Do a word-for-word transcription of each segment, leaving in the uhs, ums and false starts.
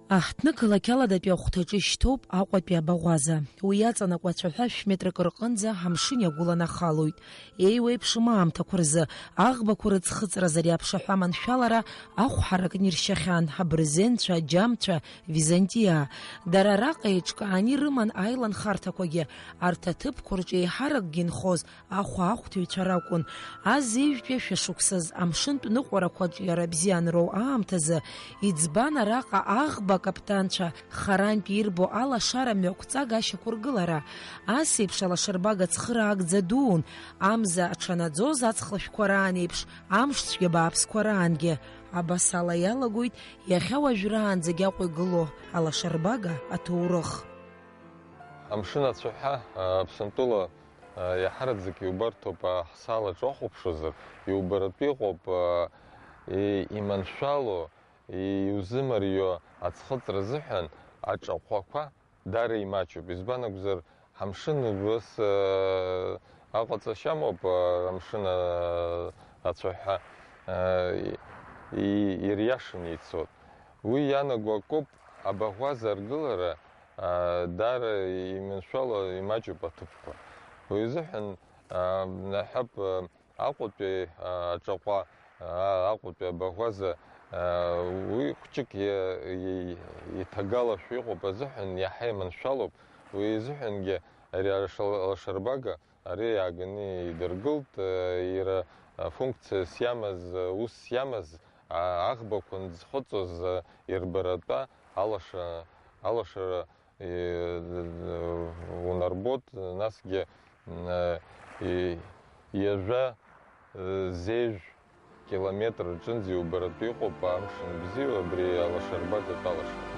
Аҳҭнықалақь аладатәи ахәҭаҿы ишьҭоуп Аҟәатәи абаӷәаза. Уи иаҵанакуа ацәаҳәа шә-метрак рҟынӡа амшын иагәыланахалоит. Еиуеиԥшым аамҭақәа рзы аӷбақәа рыӡхыҵразы ари аԥшаҳәа аманшәалара ахә ҳаракны иршьахьан абырзенцәа, аџьамцәа, Византиаа. Дара араҟа еиҿкааны ирыман аиланхарҭақәагьы. Арҭ аҭыԥқәа рҿы еиҳаракгьы инхоз ахәаахәҭыҩцәа ракәын. Азеижәтәи ашәа шықәсаз амшынтә ныҟәарақәа аҿиара бзиа анроу аамҭазы, иӡбан араҟа аӷба акаԥданцәа харантә ирбо алашара мҩақәҵага ашьақәыргылара. Ас еиԥш алашарбага цхыраагӡа дуун, амза аҽанаӡоз аҵхлашәқәа раан еиԥш, амшцәгьа бааԥсқәа раангьы. Абас ала иалагоит иахьа уажәраанӡагь Аҟәа игылоу алашарбага аҭоурых. Амшын ацәаҳәа, Аԥсынтәыла, а, иаҳараӡак иубарҭоуп, а, ҳсаалаҿ уахәаԥшуазар, иубаратәы иҟоуп, а, и-, иманшәало, и-, иузымарио аӡхыҵра азыҳәан аҿаҟәақәа даара имаҷуп. Избан акәзар, ҳамшын убас, а, аҟаҵашьа амоуп, а, амшын, а, ацәаҳәа, а, и-, и-, ириашаны ицоит. Уи ианаго акоуп, абаӷәаза аргылара, аа, даара иманшәало имаҷуп аҭыԥқәа. Уи азыҳәан, аа, наҳәап, аа, Аҟәатәи, аа, аҿаҟәа, аа, Аҟәатәи абаӷәаза, аа, уи хәҷык иа-, и-, иҭагалашәа иҟоуп азыҳәан иаҳа иманшәалоуп. Уи азыҳәангьы ари алашал-, алашарбага Ари иааганы идыргылт, э, иара, э, функциас иамаз, э, усс иамаз, а, аӷбақәа нзхыҵуаз, э, ирбаратәа алаша-, алашара, э, унарбот, насгьы, м, э, и-, ҩажәа, э, зежә километр рҿынӡа иубаратәы иҟоуп амшын бзиа абри алашарбага атәалашара.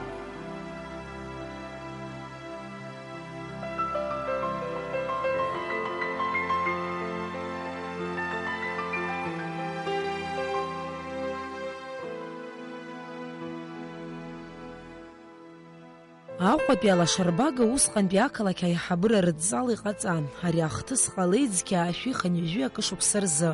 Аҟәатәи алашарбага усҟантәи ақалақь аиҳабыра рыдҵала иҟаҵан. Ари ахҭыс ҟалеит зқьи аашәи хынҩажәи акы шықәса рзы.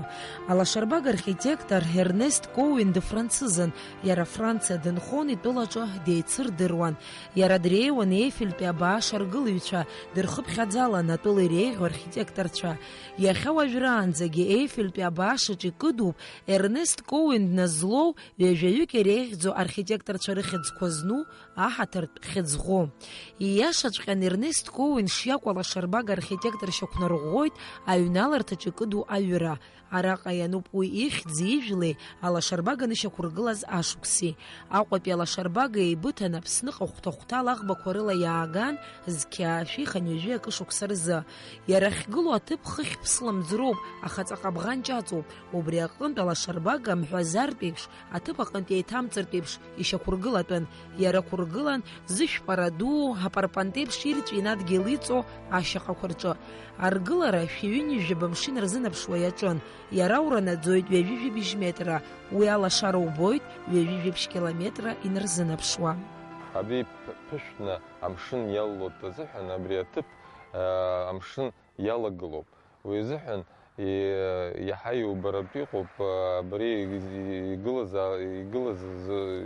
Алашарбага архитектор Ернест Коуин дыфранцызын, иара Франциа дынхон, итәылаҿы деицырдыруан. Иара дреиуан Еифельтәи абааш аргылаҩцәа, дырхыԥхьаӡалан атәыла иреиӷьу архитекторцәа. Иахьа уажәраанӡагьы Еифельтәи абаашаҿ икыдуп Ернест Коуин дназлоу ҩажәаҩык иреиӷьӡоу архитекторцәа рыхьӡқәа зну аҳаҭыртә хьыӡӷәы. Ииашаҵәҟьан, Ернест Коуин шиакәу алашарбага архитектор шьақәнарӷәӷәоит аҩналарҭаҿ икыду аҩыра. Араҟа иануп уи ихьӡи ижәлеи алашарбага анышьақәыргылаз ашықәси. Аҟәатәи алашарбага еибыҭан Аԥсныҟа хәҭа-хәҭала аӷбақәа рыла иааган, зқьи аашәи хынҩажәи акы шықәса рзы. Иара ахьгылоу аҭыԥ хыхь ԥсламӡроуп, аха ҵаҟа бӷанҷ аҵоуп. Убри аҟынтә алашарбага мҳәазартә еиԥш, аҭыԥ аҟынтә еиҭамҵыртә еиԥш ишьақәыргылатәын. Иара ақәыргылан зышәпара ду апарпант еиԥш ирҵәин адгьыл иҵоу ашьаҟақәа рҿы. Аргылара шәи ҩынҩажәаба мшын рзынаԥшуа иаҿын. Иара уранаӡоит ҩажәи жәибжь метра, уи алашара убоит ҩажәи жәибжь километра инарзынаԥшуа. Абри ԥ-, ԥышәны амшын иалалоит азыҳәан абри аҭыԥ, аа, амшын иалагылоуп. Уи азыҳәан и-, иаҳа иубаратәы иҟоуп, а, абри игылаз, а, игылаз зы-,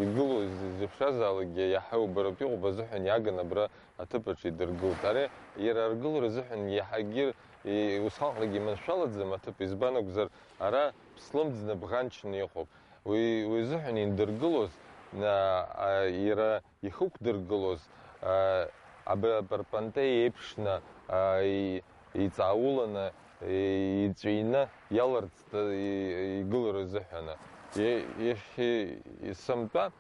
игылоу зеиԥшразаалакгьы иаҳа иубаратәы иҟоуп азыҳәан иагын абра аҭыԥ аҿы идыргылт. Ари иара аргылара азыҳәан иаҳагьы и-, усҟаҟрагьы иманшәалаӡам аҭыԥ, избан акәзар, ара ԥслымӡны бӷанчны иҟоуп. Уи, уи азыҳәан индыргылоз, а, а, иара ихықәдыргылоз, аа, абри апарпантеи еиԥшны, аа, и-, иҵаауланы, и-, иҵәины иаларҵт, и-, игылара азыҳәаны. Е-, иахьа сынтәа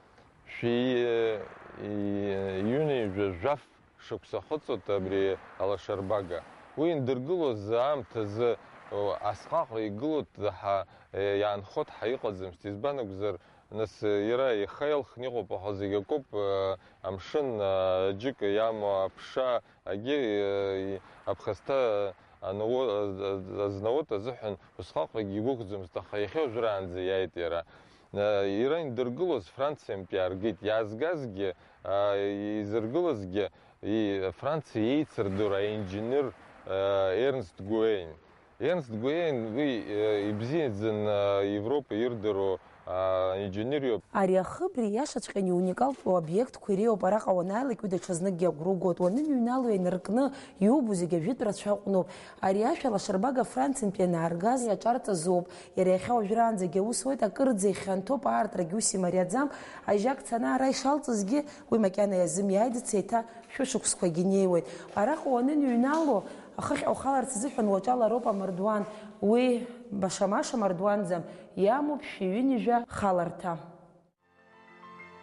шәи-, и-, ҩынҩажәа жәаф шықәса хыҵуеит абри алашарбага. Уи индыргылоз аамҭазы, о, асҟаҟра игылоит ҳа, е, иаанхоит ҳа иҟаӡамызт. Избан акәзар, Нас, э, иара ихы иалхны иҟоуп, аха зегь акоуп, э, амшын, э, џьыка иамоу аԥша, агьи, э, и-, аԥхасҭа, э, анао-, э, э, азнауеит азыҳәан усҟаҟрагьы игәыӷӡомызт, аха иахьа уажәраанӡа иааит иара. Э, иара индыргылоз Франциантәи иааргеит, иаазгазгьы, э, изыргылазгьы, и-, Франциа еицырдыруа аинџьынер, э, Ернст Гуейн. Ернст Гуейн уи, э, ибзиаӡаны, э, Европа ирдыруа, Аинженер иоуп. Ари ахыбра ииашаҵәҟьаны иуникалтәу обиектқәа иреиуоуп, араҟа уанааилак уи даҽазныкгьы агәра угоит, уанымыҩнало ианаркны иубо зегьы ажәытәрацәа аҟноуп. Ари ашә алашарбага Франциантәи ианааргаз иаҿарҵазоуп, иара иахьа уажәраанӡагьы аус уеит, акырӡа ихьанҭоуп, аартрагьы ус имариаӡам, ажьак цаны ара ишалҵызгьы уи макьана иазымиааит, дыцеиҭа шәышықәсқәагьы неиуеит. Араҟа уаныныҩнало, ахыхь ухаларц азыҳәан уаҿалароуп амардуан, уи баша-маша мардуанӡам, иамоуп шәи ҩынҩажәа халарҭа.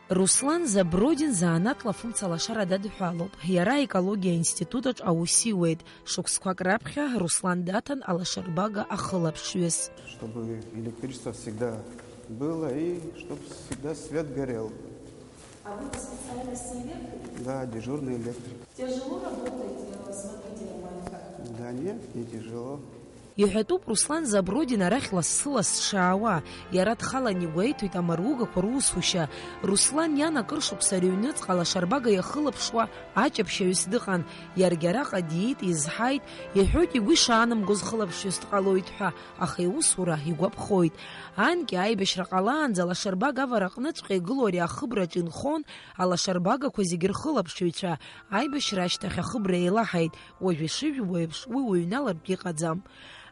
Руслан Забродин занааҭла афымца лашара дадҳәалоуп. Иара аекологиа аинститут аҿы аус иуеит. Шықәсқәак раԥхьа Руслан даҭан алашарбага ахылаԥшҩыс. Чтобы электричество всегда было и чтобы всегда свет горел. А вы по специальности электрик? Да, дежурный электрик. Тяжело работать э, с водителем, Майка? Да нет, не тяжело. Иҳәатәуп Руслан Забродин арахь лассы-лассы дшаауа, иара дхалан игәеиҭоит амаругақәа русушьа. Руслан иан акыр шықәса ари аҩныҵҟа алашарбага иахылаԥшуа аҷаԥшьаҩыс дыҟан, иаргьы араҟа диит, изҳаит, иҳәоит, игәы ишаанамгоз хылаԥшҩыс дҟалоит ҳәа, аха иусура игәаԥхоит. Анкьа аибашьра ҟалаанӡа алашарбага авараҟныҵәҟьа игылоу ари ахыбраҿы инхон алашарбагақәа зегьы рхылаԥшыҩцәа. Аибашьра ашьҭахь ахыбра еилаҳаит, уажә ишыжәбо еиԥш, уи уҩналартә иҟаӡам.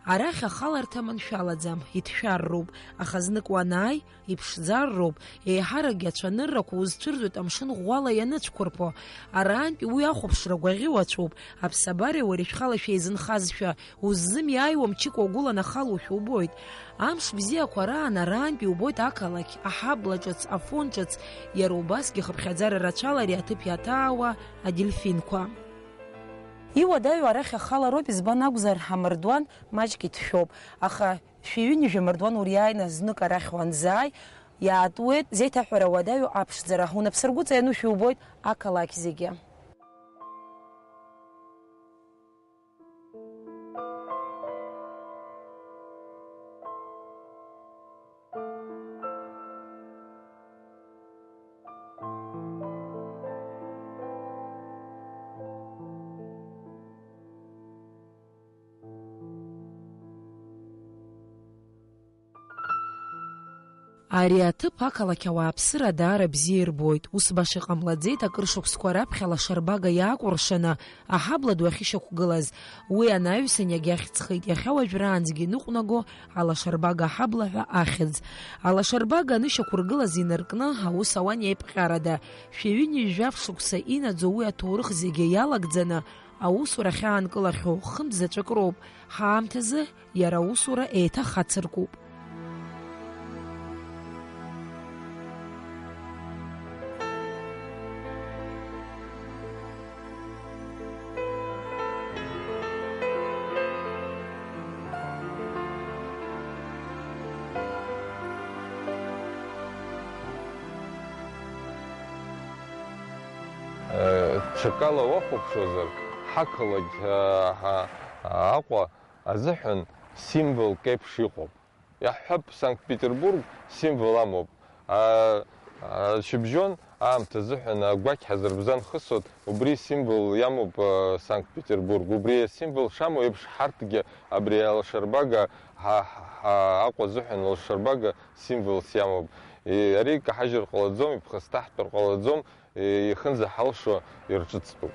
Арахь ахаларҭа маншәалаӡам, иҭшәарроуп, аха знык уанааи, иԥшӡарроуп, еиҳаракгьы ацәаныррақәа узцәырҵуеит амшын ӷәӷәала ианыцәқәырԥо. Арантәи уи ахәаԥшра гәаӷьуацәоуп, аԥсабареи уареи шәхала шәеизынхазшәа, уззымиааиуа мчык уагәыланахалошәа убоит. Амш бзиақәа раан арантәи убоит ақалақь, аҳабла ҿыц, Афон ҿыц, иара убасгьы хыԥхьаӡара рацәала ари аҭыԥ иаҭаауа адельфинқәа. Иуадаҩу арахь ахалароуп, избан акәзар, амардуан маҷк иҭшәоуп, аха шәи ҩынҩажәа мардуан уриааины знык арахь уанзааи, иаатуеит зеиҭаҳәара уадаҩу аԥшӡара, унапсыргәыҵа ианушәа убоит ақалақь зегьы. Ари аҭыԥ ақалақь ауааԥсыра даара бзиа ирбоит. Ус баша иҟамлаӡеит акыр шықәсқәа раԥхьа алашарбага иаакәыршаны аҳабла ду ахьышьақәгылаз. Уи анаҩсан иагьахьӡхеит, иахьа уажәраанӡагьы иныҟәнаго алашарбага аҳабла ҳәа ахьӡ. Алашарбага анышьақәыргылаз инаркны аус ауан еиԥҟьарада. Шәи ҩынҩажәи жәаф шықәса инаӡоу уи аҭоурых зегьы иалагӡаны аусура ахьаанкылахьоу хынтә заҵәык роуп. Ҳаамҭазы иара аусура еиҭах ацыркуп. Ҽакала уахәаԥшуазар, ҳақалақь Аҟәа азыҳәан символк еиԥш иҟоуп. Иаҳҳәап, Санкт-Петербург символ амоуп. Ашьыбжьон аамҭа азыҳәан агәақь ҳазырбзанхысуеит, убри символ иамоуп Санкт-Петербург. Убри асимвол шамоу еиԥш, ҳарҭгьы абри алашарбага, ҳа, ҳа, Аҟәа азыҳәан алашарбага символс иамоуп. Ари икаҳажьыр ҟалаӡом, иԥхасҭаҳтәыр ҟалаӡом, ихынзаҳалшо ирҿыцтәуп.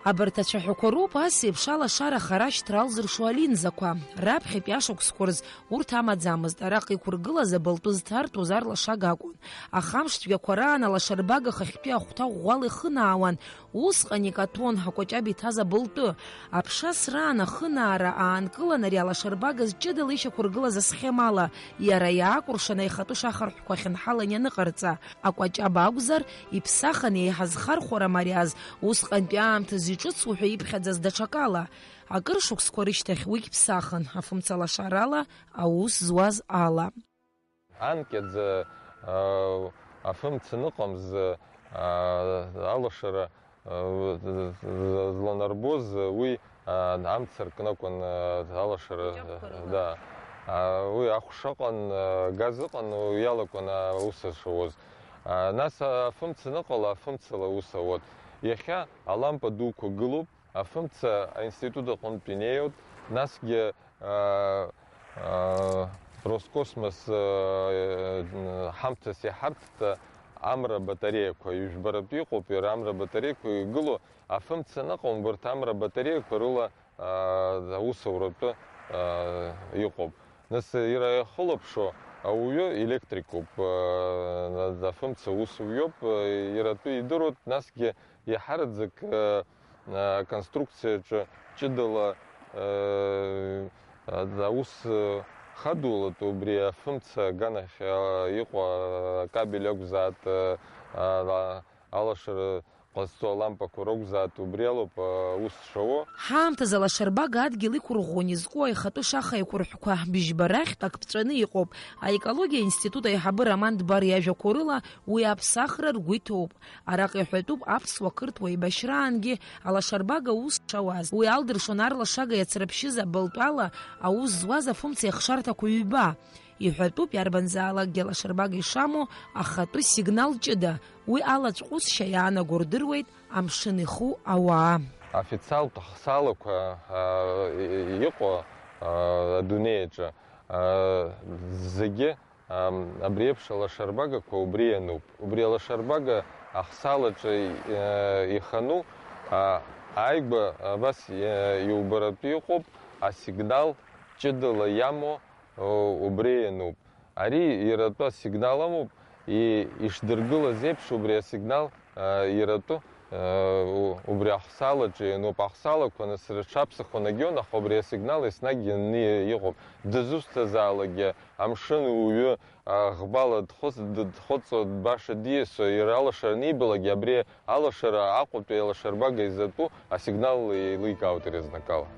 Абарҭ ацәаҳәақәа роуп ас еиԥш алашара ахара шьҭра алзыршо алинзақәа. Раԥхьатәи ашықәсқәа рзы урҭ амаӡамызт, араҟа иқәыргылаз абылтәы зҭартәоз арлашага акәын. Аха амш цәгьақәа раан алашарбага хыхьтәи ахәҭа ӷәӷәала ихынаауан, усҟан икаҭәон акәаҷаб иҭаз абылтәы. Аԥша асраан ахынаара аанкылан ари алашарбага зҷыдала ишьақәыргылаз асхемала, иара иаакәыршан аихатәы шахарҳәқәа ахьынҳалан ианыҟарҵа. Акәаҷаб акәзар, иԥсахын еиҳа зхархәара мариаз, усҟантәи аамҭазы иҿыцу ҳәа иԥхьаӡаз даҽакала. Акыр шықәсқәа рышьҭахь уигь ԥсахын, афымца лашарала аус зуаз ала. Анкьаӡа, аа, афымца ныҟамз, аа, алашара, аа, зланарбоз уи, аа, амца ркны акәын, аа, алашара, Акәаҷабқәа рыла. Да. Аа, уи ахәша ыҟан, аа, газ ыҟан, уи алакәын, аа, аус шауаз. Аа, нас афымца ныҟала, афымцала аус ауан. Иахьа алампа дуқәа гылоуп, афымца аинститут аҟынтә инеиуеит, насгьы, аа, аа, Роскосмос, аа, Ҳамҭас иҳарҭ амра батареиақәа, ҩжәбаратәы иҟоуп иара амра батареиақәа игылоу, афымца аныҟам, убарҭ амра батареиақәа рыла, аа, аусуратәы, аа, иҟоуп. Нас иара иахылаԥшуа ауаҩы електрикуп, аа, афымца усуҩуп, иара атәы идыруеит, насгьы иаҳараӡак, аа, аконструкциаҿы ҷыдала, аа, аус хадулатәу убри афымца аганахь, аа, иҟоу акабель акәзаат, аа, алашара ҟазҵо алампақәа ракәзаат, убри алоуп аус шауа. Ҳаамҭазы алашарбага адгьыл иқәырӷәӷәон изку аихатәы шаха еиқәырҳәқәа быжьба рахьтә ак ԥҵәаны иҟоуп. Аекологиа институт аиҳабы Роман Дбар иажәақәоу рыла, уи аԥсахра ргәы иҭоуп. Араҟа иҳәатәуп аԥсуа-қырҭуа еибашьраангьы алашарбага аус шауаз. Уи алдыршон арлашага иацрыԥшьыз абылтәала аус зуаз афымца иахшарҭақәа ҩба. Иҳәатәуп, иарбанзаалакгьы алашарбага ишамоу ахатәы сигнал ҷыда. Уи алаҵә ҟәысшьа иаанаго рдыруеит амшын иху ауаа. Официалтә ахсаалақәа, аа, и-, и-, иҟоу, аа, адунеи аҿы, аа, зегьы, ам, абри еиԥш алашарбагақәа убри иануп. Убри алашарбага ахсаалаҿы, э, ихану, а, ааигәа абас, э, иубаратәы иҟоуп, асигнал ҷыдала иамоу, о, убри иануп. Ари иара атәы асигнал амоуп, и-, ишдыргылаз еиԥш убри асигнал, а, иара атәы, а, у-, убри ахсаалаҿы иануп. Ахсаалақәа нас рыҽаԥсахуан агьон, аха убри асигнал еснагь ианны иҟоуп. Дызусҭазаалакгьы амшын уаҩы, а, ӷбала дхәыц-, д-, дхәыцуа, баша диасуа, иара алашара анибалакгьы, абри алашара Аҟәатәи алашарбага изатәу асигнал еиликаауеит ирезнакала.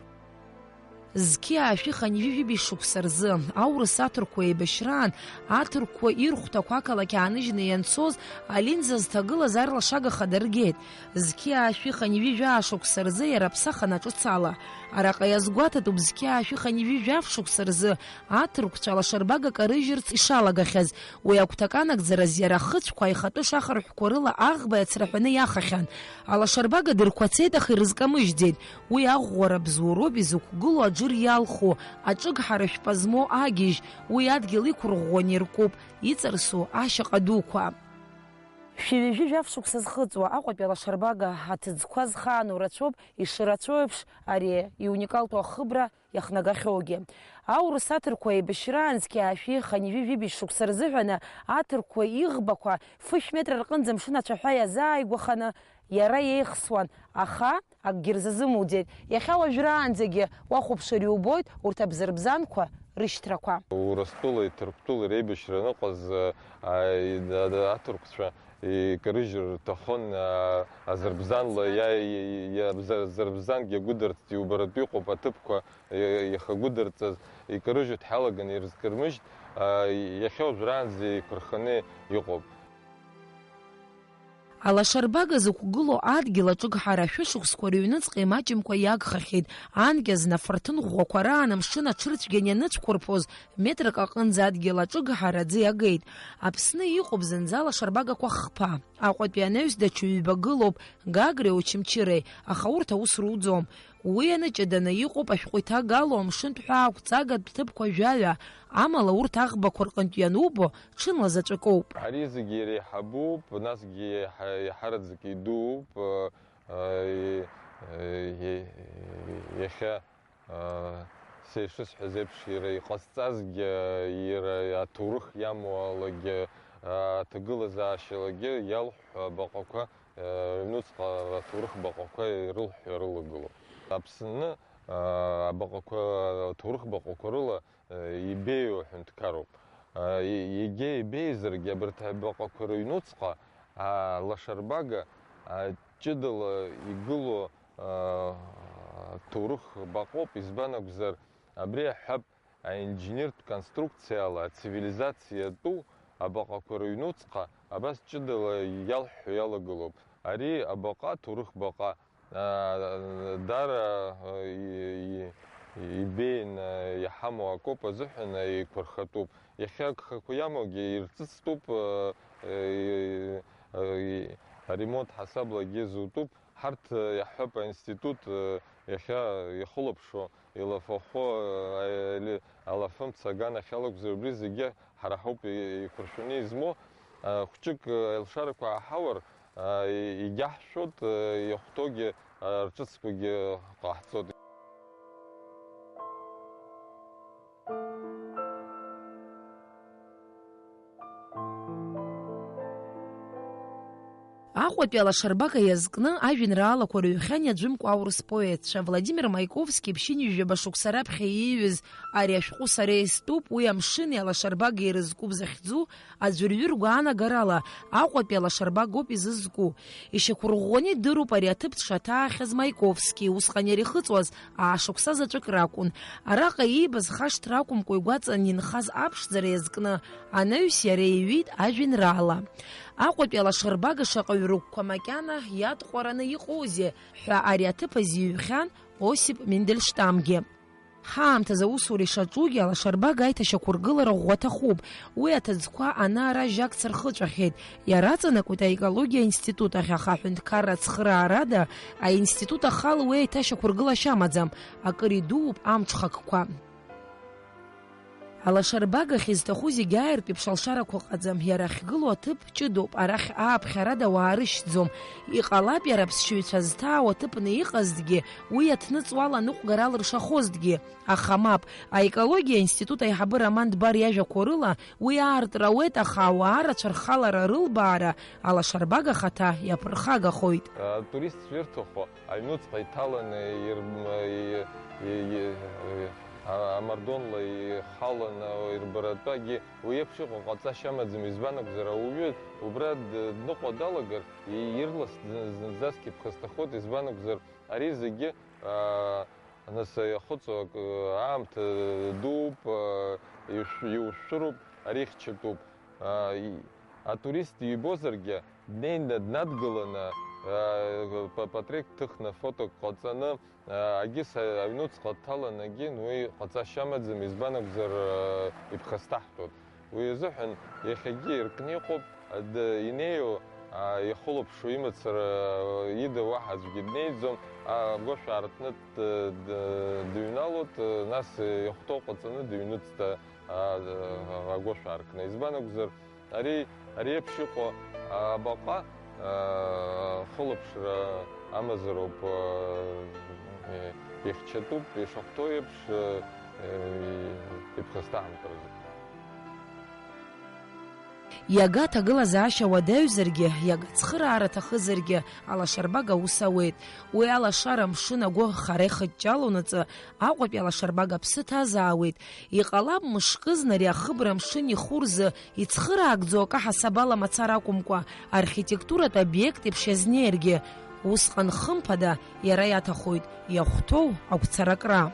Зқьи аашәи хынҩажәи жәибжь шықәса рзы, аурыс аҭырқәа еибашьраан, аҭырқәа ирхәҭақәа ақалақь ааныжьны ианцоз, алинза зҭагылаз арлашага хада ргеит. Зқьи аашәи хынҩажәи жәаа шықәса рзы иара аԥсахана ҿыц ала. Араҟа иазгәаҭатәуп зқьи аашәи хынҩажәи жәаф шықәса рзы аҭырқәцәа алашарбага карыжьырц ишалагахьаз. Уи агәҭакы анагӡараз иара ахыцәқәа аихатәы шахарҳәқәа рыла аӷба иацраҳәаны иахахьан. Алашарбага дырқәацеит, аха ирызкамыжьӡеит. Уи аӷәӷәара бзоуроуп изықәгылоу аџыр иалху, аҿыгҳара шәпа змоу агьежь, уи адгьыл иқәырӷәӷәаны иркуп, иҵарсу ашьаҟа дуқәа. Шәи ҩажәи жәаф шықәса зхыҵуа Аҟәатәи алашарбага аҭыӡқәа зхаану рацәоуп, ишырацәоу еиԥш, ари иуникалтәу ахыбра иахнагахьоугьы. Аурыс аҭырқәа еибашьраан зқьи аашәи хынҩажәи жәибжь шықәса рзыҳәаны аҭырқәа иӷбақәа фышә метра рҟынӡа амшын ацәаҳәа иазааигәаханы иара иеихсуан, аха акгьы рзазымуӡеит. Иахьа уажәраанӡагьы уахәаԥшыр иубоит урҭ абзырбзанқәа рышьҭрақәа. Урыстәылеи Ҭырқәтәылеи реибашьра аныҟаз, а, и-, а-, аҭырқәцәа икарыжьыр рҭахын, а, азырбзанла иа-, иа-, иа-, азырбзангьы агәыдырҭ иубаратәы иҟоуп аҭыԥқәа, иа-, иахагәыдырҵаз икарыжьуеит ҳәа иалаган ирызкармыжьт, а, иахьа уажәраанӡа еиқәырханы иҟоуп. Алашарбага зықәгылоу адгьыл аҿыгҳара шәышықәсқәа рыҩныҵҟа имаҷымкәа иагхахьеит. Анкьа зны афырҭын ӷәӷәақәа раан амшын аҽырцәгьан ианыцәқәырԥоз, метрак аҟынӡа адгьыл аҿыгҳара аӡы иагеит. Аԥсны иҟоуп зынӡа алашарбагақәа хԥа. Аҟәатәи анаҩс даҽа ҩба гылоуп, Гагреи Очамчыреи, аха урҭ аус руӡом. Уи аныҷыданы иҟоуп ашәҟәы иҭагало амшынтә ҳәаақәҵагатә ҭыԥқәа жәаҩа, амала урҭ аӷбақәа рҟынтә ианубо, ҽынла заҵәык ауп. Ари зегьы иреиҳабуп, насгьы иаҳа-, иаҳараӡак идууп, э, э, иахьа, э, са ишысҳәаз еиԥш, иара иҟазҵазгьы, иара аҭоурых иамоулагьы, э, аҭагылазаашьалагьы иалҳәо абаҟақәа, э, рыҩнуҵҟа аҭоурых баҟақәа ирылҳәо ирылагылоуп. Аԥсны, э, абаҟақәа, аҭоурых баҟақәа рыла, э, ибеиоу аҳәынҭқаруп. Э, и-, егьа ибеизаргьы абарҭ абаҟақәа рыҩнуҵҟа, а, лашарбага, а, ҷыдала игылоу, а, ҭоурых баҟоуп, избан акәзар, абри аҳәап, аинженертә конструкциала ацивилизациа атәу абаҟақәа рыҩнуҵҟа абас ҷыдала иалҳәо иалагылоуп. Ари абаҟа, ҭоурых баҟа, аа, даара, и-, и-, ибеин, иҳамоу акоуп азыҳәан еиқәырхатәуп. Иахьа агхақәа иамоугьы ирҵыстәуп, и-, и-, аремонт ҳасаблагьы зутәуп. Ҳарҭ, э, иаҳҳәап, аинститут, э, иахьа ихылаԥшуа, илафахәы, э, али-, алафымца аганахь алакәзар, убри зегьы Ҳара ҳауп и-, еиқәыршәаны измоу, а, хәҷык, а, алшарақәа ааҳауар, а, и-, егьаҳшәоит, а, иахәҭоугьы, а, рҿыцқәагьы ҟаҳҵоит. Аҟәатәи алашарбага иазкны ажәеинраалақәа рыҩхьан иаӡәымкәа аурыс поетцәа. Владимир Маиковски ԥшьынҩажәаба шықәса раԥхьа ииҩыз ари ашәҟәы сара истәуп, уи амшыни алашарбагеи ирызкуп захьӡу аӡәырҩы ргәаанагарала Аҟәатәи алашарбагоуп изызку. Ишьақәырӷәӷәаны идыруп ари аҭыԥ дшаҭаахьаз Маиковски, усҟан иара ихыҵуаз аа шықәса заҵәык ракәын. Араҟа иибаз хашҭра акәымкәа игәаҵан инхаз аԥшӡара иазкны анаҩс иара иҩит ажәеинраала. Аҟәатәи алашарбага шаҟаҩ рыгәқәа макьана иадҟәараны иҟоузеи ҳәа ари аҭыԥ азы иҩхьан Осип Мендельштамгьы. Ҳаамҭазы аусура ишаҿугьы алашарбага аиҭашьақәыргылара ӷәӷәа аҭахуп. Уи аҭыӡқәа ана-ара жьакца рхыҵәахьеит. Иараҵанакуеит аекологиа аинститут ахь, аха аҳәынҭқарра ацхыраарада аинститут ахала уи аиҭашьақәыргылашьа амаӡам, акыр идууп амҽхакқәа. Алашарбагахь изҭаху зегь ааиртә еиԥш алшарақәа ыҟаӡам, иара ахьгылоу аҭыԥ ҷыдоуп, арахь ааԥхьарада ауаа рышьҭӡом. Иҟалап, иара аԥсшьаҩцәа зҭаау аҭыԥны иҟазҭгьы, уи аҭныҵуала аныҟәгара алыршахозҭгьы. Аха мап, аекологиа аинститут аиҳабы Роман Дбар иажәақәоу рыла, уи аартра ауеит, аха ауаа рацәа рхалара рылбаара алашарбага ахаҭа иаԥырхагахоит. Атуристцәа ирҭаху аҩнуҵҟа иҭаланы, ир-, и-, и-, и-, а-, амардуанла ихаланы ирбаратәагьы уи еиԥш иҟоу ҟаҵашьа амаӡам, избан акәзар, ауаҩы убра д-, дныҟәо далагар, и-, ирлас зын-, зынӡаск иԥхасҭахоит, избан акәзар, ари зегьы, аа, нас иахыҵуа акы, аамҭа дууп, аа, ишә-, иушәшәыруп, ари ихьчатәуп. Аа, и-, атурист ибозаргьы, днеины днадгыланы, аа, па-, патреҭк ҭыхны, фоток ҟаҵаны, аа, агьыс аҩнуҵҟа дҭаланагьы, уи ҟаҵашьа амаӡам, избан акәзар, аа, иԥхасҭаҳтәуп. Уи азыҳәан иахьагьы иркны иҟоуп, ад-, инеиу, аа, ихылаԥшуа имацара, ида уаҳа аӡәгьы днеиӡом, агәашә аартны д-, д-, дыҩналоит, нас иахәҭоу ҟаҵаны дыҩныҵт, аа, агәашә аартны. Избан акәзар, ари, ари еиԥш иҟоу абаҟа, аа, хылаԥшра амазароуп, аа, ихьчатәуп, ишахәҭоу еиԥш, аа, иԥхасҭаҳамҭаразы. Иага аҭагылазаашьа уадаҩзаргьы, иага ацхыраара аҭахызаргьы, алашарбага аус ауеит. Уи алашара амшын агәы хара ихыҷҷалонаҵы, Аҟәатәи алашарбага аԥсы ҭазаауеит. Иҟалап, мышкызны ари ахыбра амшын иху рзы ицхыраагӡоу акы ҳасабала мацара акәымкәа, архитектуратә обиект еиԥш иазнеиргьы, усҟан хымԥада иара иаҭахоит иахәҭоу агәцаракра.